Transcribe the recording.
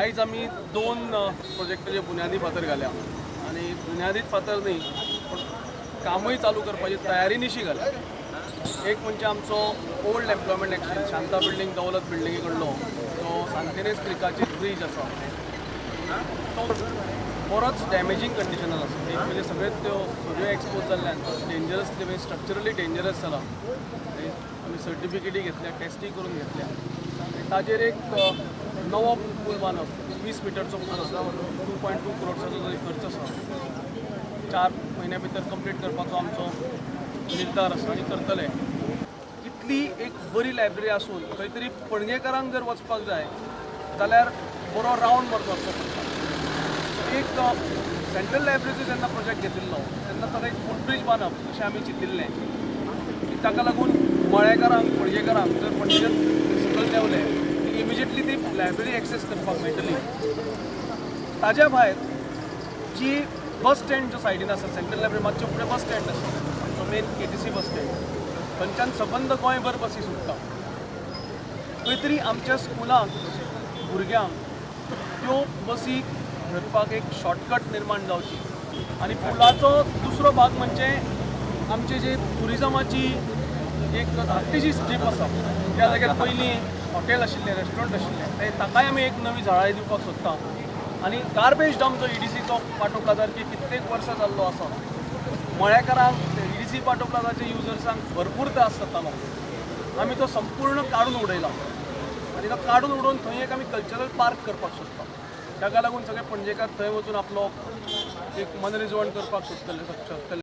आयज आमी दोन प्रोजेक्टाचे बुन्यादी फातर घाल्या आनी बुन्यादीच फातर न्ही पूण कामूय चालू करपाची तयारी निशी घाल्या. एक म्हणजे आमचो old employment exchange Shanta building Daulat बिल्डिंगे कडलो जो सांतेनेज क्रिकाचेर ब्रीज आसा तो बरोच डॅमेजींग कंडिशनान आसा. एक म्हणजे सगळेच त्यो सगळ्यो एक्सपोज जाल्ल्यान डेंजरसली म्हणजे स्ट्रक्चरली डेंजरस जाला. आमी सर्टिफिकेटी घेतल्या, टेस्टी करून घेतल्या आनी ताजेर एक नवो पूल बांदप, 20 मिटरचो पूल आसा, 2.2 करोड्साचो जो खर्च आसा, 4 म्हयन्या भितर कंप्लीट करपाचो आमचो निर्धार आसा आनी करतले. इतली एक बरी लायब्ररी आसून खंय तरी पणजेकारांक जर वचपाक जाय जाल्यार बरो रावंड मारपाचो पडटा. एक सेंट्रल लायब्ररीचो जेन्ना प्रोजेक्ट घेतिल्लो तेन्ना ताका एक फुटब्रीज बांदप अशें आमी चिंतिल्लें की ताका लागून मळेकारांक पणजेकारांक जर पणजेच्यान सकयल देंवले की इमिजिएटली ती लायब्ररी एक्सेस करपाक मेळटली. ताज्या भायर जी बस स्टँड जो सायडीन आसा, सेंट्रल लायब्ररी मातशें फुडें बस स्टँड आसा, आमचो मेन KTC bus stand, थंयच्यान सबंद गोंयभर बसी सुट्टा. खंय तरी आमच्या स्कुलांक भुरग्यांक त्यो बसी धरपाक एक शॉर्टकट निर्माण जावची. आनी पुलाचो दुसरो भाग म्हणजे आमचे जे ट्युरिजमाची एक धाकटीशी स्ट्रीप आसा त्या जाग्यार पयलीं हॉटेल आशिल्लें, रेस्टॉरंट आशिल्लें, ते ताकाय आमी एक नवी झाडां दिवपाक सोदता. आनी गार्बेज डंप जो EDCचो पाटो प्लाजार की कित्येक वर्सां जाल्लो आसा, मळेकारांक EDC पाटो प्लाजाचे युजर्सांक भरपूर त्रास जातालो. आमी तो संपूर्ण काडून उडयला आनी तो काडून उडोवन थंय एक आमी कल्चरल पार्क करपाक सोदता. ताका लागून सगळे पणजेकार थंय वचून आपलो एक मनरिजवण करपाक सोदतले शकतले.